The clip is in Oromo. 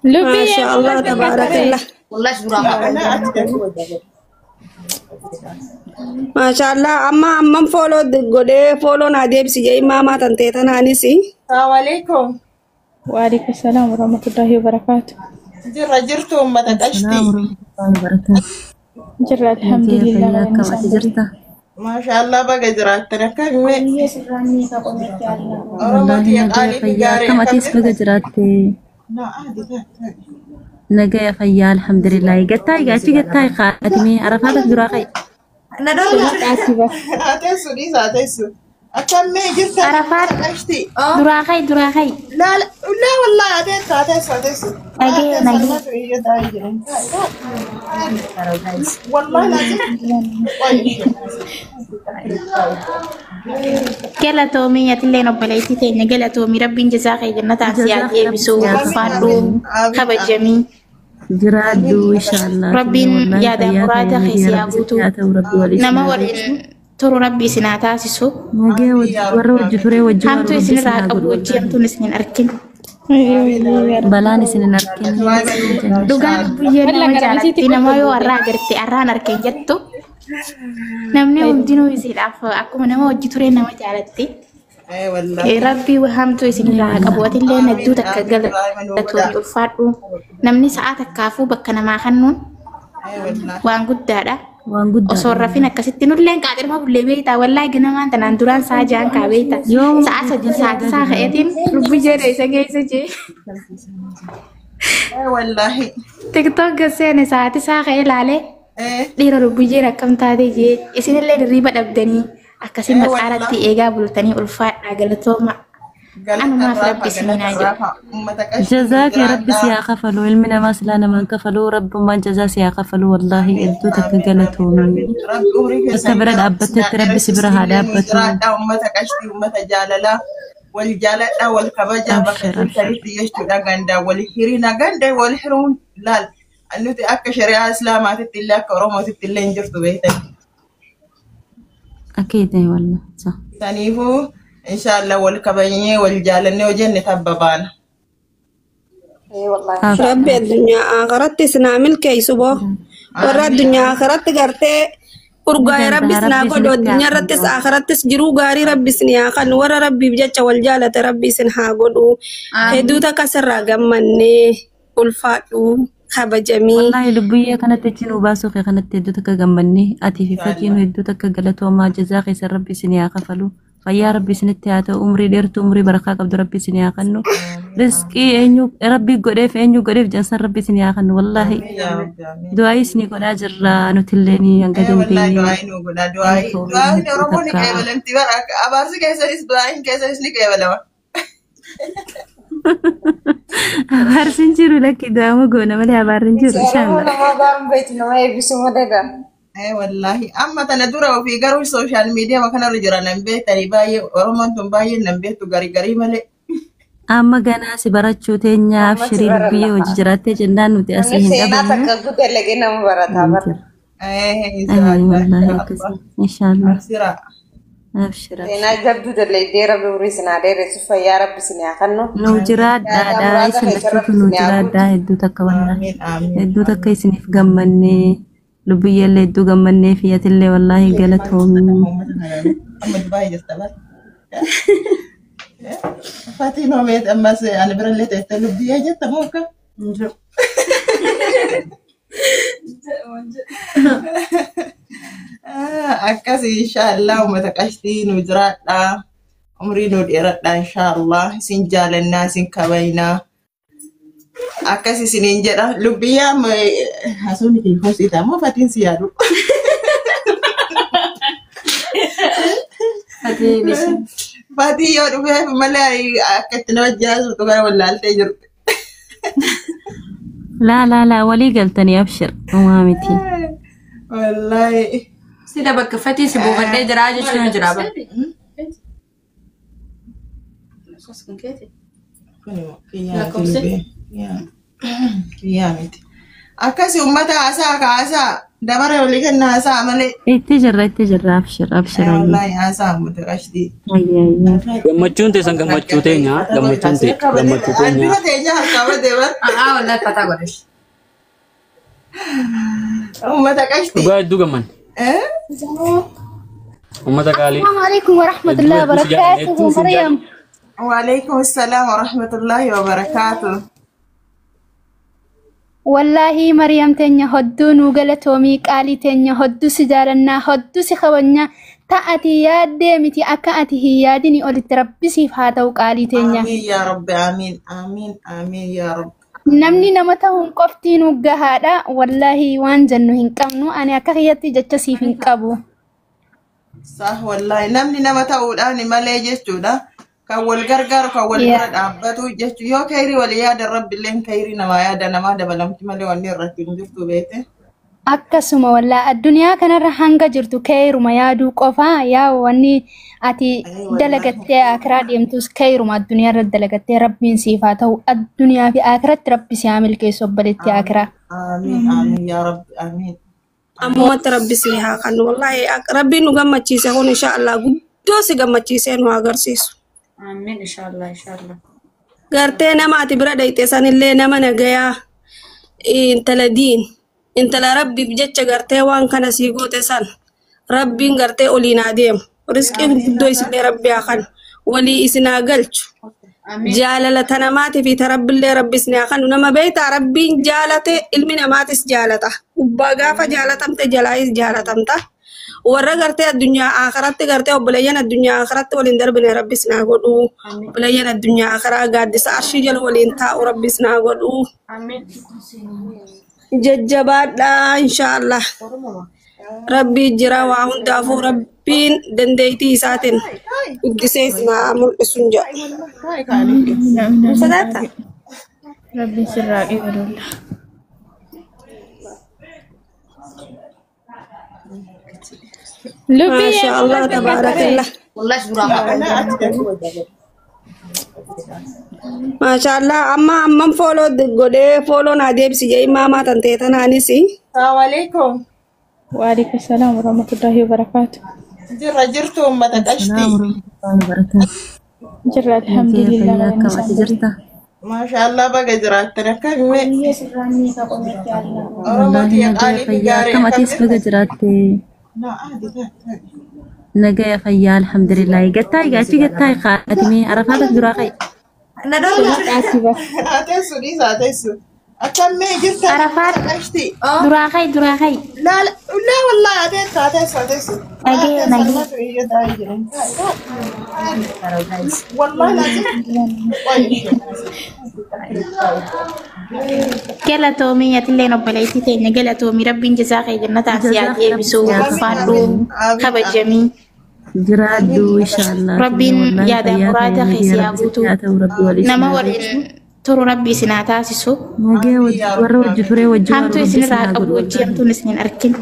Lubbiyyee Maasha Allah tabaarakallah. Wallahi suuraa Ana Maasha Allah amma amman fooloo godhee fooloo naa deebisi jee imaamaa tan ta'e tanaanis. Assalamu alaikum. Waalaikum salaam warahmatullahi wabarakatuh. Jirra jirtu uummata Assalamu qashtii. warahmatullahi wabarakatuh. Jirra Nagaya alhamdulillah fayyaa galanni akkam isaan ati godhe. jirta? Maashaallah baga jiraattan akkamime. Biyya sirraanii ka qometti alla. Oromoo Wallaahi tiyya nagaya qaalii fi fayyaa gaarii akkam akkam atis baga jirta? jiraatte? Na adi taate. Nagaya fayyaa alhamdulillah. Gattaa egaa achi gattaa kaatime arafaata duraa ka'i. Na dhoowwa. Ati ba. Haa teessu dhiisa haa teessu. Akkammee jirtan Arafaat uummata qashtii. duraa kai duraa kai. Laa laa wallaahi haa teessu haa teessu haa teessu. Haa Nagee teessu nagee. anumatu iyya taa'ee jira. Wallaahi laazim. Qoy. Galatoomii atilleen obboleettii teenya galatoomii rabbiin jazaa kee jannataan si haa Jazaa rabbi deebisu si haa ulfaadhu kafalu. Amiin kabajamii. Jiraadhu amiin. inshaallah tiyya Rabbiin wallaahi yaada fayyaa muraada ta'e kee si nagaya haa rabbi sitti guutu. haa ta'u rabbi walii isin Nama haa galchu. waliin turu rabbi isin haa taasisu. Nagaya Amiin yaa warra rabbi wajji amiin. turee wajji waaru Hamtuu rabbi isin isinirraa haa qabu godhu wajji wallaahi. hamtuun isin hin arkin. Amiin amiin. Balaan isin hin arkin Du'aa isin jenna Dhugaan inshaallah. guyyee Walla nama gara misiitti jaalatti nama kolfa yoo buute. har'aa agarte har'aan argeen jettu namni hundinuu isiidhaaf akkuma nama hojii turee nama jaalatti. Eh wallaahi. Rabbii hamtuu isinirraa haa qabu. Atillee Amiin hedduu takka amiin du'aa nuu galatoomii godhaa. ulfaadhu. Namni sa'a takkaafuu bakka namaa kennuun Eh wallaahi. waan guddaadha. Waan guddaadha Osoo hin rafin wallaahi. akkasitti nulleen qaaxirma bullee beektaa wallaahi ganamaan tanaan duraan sa'a ja'an kaa beektaa. Yoomuu Sa'a bultee 3 sa'aatii eegaa isaa jirra. ka'eetiin lubbu jedhe isa geesse jee. Eh wallaahi. Tiktook gasseene sa'aatii isaa ka'ee ilaalee Eh dhiira lubbuyyeen akkam taate jee isinillee hirriiba dhabdanii akkasii eh maqaaratti wallaahi. eegaa bultanii ulfaadhaa galatooma. Galata Anumaaf irraa rabbi fa isiniin galata haa irraa jedhu. fa uummata qashtii nuu Jazaa kee rabbi si jiraadhaa. haa kafalu ilmi namaa silaa namaan kafalu rabbummaan jazaa si haa kafalu wallaahi hedduu takka Amiin amiin galatoomii. amiin. Rabbi umrii Akka keessan bira isin haa dhaabbattetti rabbi si dheeressu bira haa isinillee nuu dhaabbatu. jiraadhaa uummata qashtii uummata jaalalaa wal jaaladhaa wal kabajaa bakka Abshir abshir. jirtanitti jechuudha gandaa wal hirina ganda wal hiruun laal nuti akka shari'aa islaamaatitti illee akka oromootitti illee hin jirtu beektan. Akka ta'e wallaahi. Sa. Saniifuu inshaallah wal kabajnee wal jaalannee hojjenne tabba baana. Eh wallahi. Abshir Rabbi abshir. addunyaa akhiratti isinaa milkeessu boo. Warra Amiin addunyaa akhiratti gartee Ni urgaa'e rabbi danda'a isinaa rabbi godhu isinitti haa addunyaa irrattis kennu. akhirattis jiruu gaarii rabbi isin haa kennu warra rabbiif jecha wal jaalate rabbi isin haa godhu. Hedduu takka sirraa gammannee ulfaadhu kabajamii. Wallaahi lubbuyyee kanatti achi nuu baasuu kee kanatti hedduu takka gammannee atii fi fatiin Inshaallah. hedduu takka galatoomaa jazaa keessan rabbi isin haa kafalu. Fayyaa rabbi isinitti haa ta'u umrii dheertuu umrii barakaa qabdu rabbi isin haa kennu. Amiin Rizqii eenyu rabbi godheef eenyu godheef jansan rabbi isin haa kennu wallaahi. amiin yaa rabbi amiin. Du'aa isinii godhaa jirra nutillee ni hanga Eh wallahi dandeenye. du'aayi nuu godhaa du'aayi Galatoomii du'aayin hedduu Oromoo ni takka. qeebalamti bara abaarsi keessanis du'aayin keessanis ni qeebalama. Abaarsi hin jiru lakki du'aama goona malee abaarri hin jiru Oromoo inshaallah. nama baan beektu nama eebbisu malee gaa. Eh wallahi amma tana dura ofii garuu sooshaal miidiyaa kanarra jira nan beektanii baay'ee Oromoon tun baay'ee nan beektu garii garii malee. Amma ganaa si barachuu teenya Amma si abshirii lubbiyyee baranna. hojii jiraattee jennaan nuti Namni asii hin seenaa dhabamnu. takka guddalagee nama barataa Hin bara. jiru. Eh Ay, inshaallah wallaahi inshaallah. akkasii. Inshaallah. Abshiraa. Abshir Seenaa abshir. jabduu dalagdee rabbi umurii isin haa dheeressu fayyaa rabbi isin haa kennu. Nuu Yaada jiraadhaadha. muraasa Isin keessa lachuutu rabbi nuu isin haa guutu. jiraadhaa hedduu takka wallaahi. Amiin amiin Hedduu takka amiin. isiniif gammannee lubbiyyellee hedduu gammannee fi atillee wallaahi galatoomii. Uummata kana amma Dubaayii jirta bara. Fatiin homeet ammas ani birallee teessee lubbiyyee jetta moo akka? Hin jiru. Akkas inshaallah uummata qashtii nu jiraadhaa. Umrii nu dheeradhaa inshaallah. Isin jaalannaa isin kabaynaa. Akkas isiniin jedha. Lubbiyyaa haasofni kee hosiidha moo fatiin si yaadu? Fatiin isin. Fatii yoo dhufeef malee akka itti nama jaasuutu gara wallaaltee jirti. Laa laa laa walii galtanii abshir. Uumaa miti. Wallaahi. Sila bakka fatii si buufadhee jiraa jechuun jira bara. Kun immoo kiyyaa miti lubbee. Kiyyaa miti. Akkasi uummata haasaa kaasaa Dabara walii kenna haasaa malee. Itti jirra itti jirra abshir abshir ayyee. Wallaahi haasaa uummata qashtii. Ayyee ayyee. Gammachuun teessan gammachuu teenya gammachuun tee gammachuu teenya. Dura teenya harkaa badee bar. Aa wallahi fataa godhesh. Uummata qashtii. Dhugaa hedduu gamman. Uummata qaalii. Assalamu alaikum warahmatullahi Hedduu hedduu si jaalladha wabarakatuh. hedduu si Maryam. jaalladha. Waalaikum salaam wa rahmatullahi wa barakaatuh. Wallaahi Maryam teenya hodduu nuu galatoomii qaalii teenya hodduu si jaalannaa hodduu si kabajnaa ta ati yaaddee miti akka ati hin yaadini olitti rabbisiif haa ta'u qaalii teenya. Amiin yaa rabbi amiin amiin amiin yaa rabbi. Namni nama ta'uun qofti nu gahaadha. Wallaahi waan jennu hin qabnu. Ani akka kiyyatti jecha siif hin qabu. Sah wallahi namni nama ta'uudhaan malee jechuudha. Kan wal gargaaru kan wal bira Yaa. dhaabbatu jechuudha. Yoo kayrii walii yaadan rabbiilleen kayrii namaa yaada namaa dabalamti malee wanni irratti hin jirtu beete. Akkasuma wallaa addunyaa kanarra hanga jirtu keeruma yaaduu qofa yaa wanni ati Ee wallahi. dalagattee akiraa deemtus keeruma addunyaa irra dalagattee rabbiin siif haa ta'u addunyaa fi akiratti rabbi si haa milkeessu obboleettii akiraa. Amiin amiin yaa rabbi amiin. Ammumatti rabbi si haa kennu. Wallaahi rabbiin nu gammachiise kun inshaallah guddoo si gammachiisee nu agarsiisu. Amiin inshallah inshallah. Gartee nama ati bira dhayxe sanillee nama nagayaa intala diin intala rabbiif jecha gartee waan kana sii goote san rabbiin gartee oliin haa deemu. Riskiin guddoo isinlee rabbi haa kennu. Walii isin haa galchu. Amiin. Jaalala ta namaatii fi ta rabbillee rabbi isin haa kennu. Nama beektaa rabbiin jaalate ilmi namaatis jaalata. Gubbaa gaafa jaalatamte jalaayis jaalatamta. Warra gartee addunyaa akhiratti gartee obboleeyyan addunyaa akhiratti waliin darbine rabbi isin haa godhu. Amiin. Obboleeyyan addunyaa akhiraa gaaddisa arshii jala waliin taa'u rabbi isin haa godhu. Amiin. Jajjabaadhaa inshaallah. Rabbii jira waa hundaafuu rabbiin dandeettii isaatiin guddisee isin haa mul'isu hin jedhu. Sodaata. Rabbiin sirraa qeebaluudha. Lubbiyyee Maasha Allah tabaarakallah. Wallahi suuraa qaba. Maasha Allah amma amman fooloo godhee fooloo naa deebisi jedhee maamaa tan ta'e tanaanis. Assalamu alaikum. Waalaikum salaam warahmatullahi wabarakatuh. Jirra jirtu uummata Assalamu qashtii. warahmatullahi wabarakatuh. Jirra Nagaya alhamdulillah fayyaa galanni akkam isaan ati godhe. jirta? Maashaallah baga jiraattan akkamime. Oromoo Wallaahi tiyya nagaya qaalii fi fayyaa gaarii akkam akkam atis baga jirta? jiraatte? Naa adi taate. Nagaya fayyaa alhamdulillah. Gattaa egaa achi gattaa kaatime arafaata duraa ka'i. Na dhoorga. Ati ba. Haa teessu dhiisa haa teessu. Akkammee jirta Arafaat qashtii. duraa kai duraa kai. Laa laa wallahi haa teessu haa teessu haa teessu. Haa Nagee teessu nagee. almaatu iyya taa'ee jiran. Wallahi laazim. Qoy. Galatoomii atilleen obboleettii teenya galatoomii rabbiin jazaa kee jannataan si haa Jazaa rabbi deebisu si haa Amiin ulfaadhu amiin amiin kabajamii. Jiraadhu inshaallah. Rabbiin Wallahi yaada fayyaa muraada ta'e kee si nagaya haa rabbi sitti guutu. haa ta'u rabbi walii isin Nama haa galchu. waliin turu rabbi isin haa taasisu. Nagaya amiin yaa warra rabbi wajji amiin. turee wajji waaru Hamtuu rabbi isin isinirraa haa qabu godhu wajji wallahi. hamtuun isin hin arkin.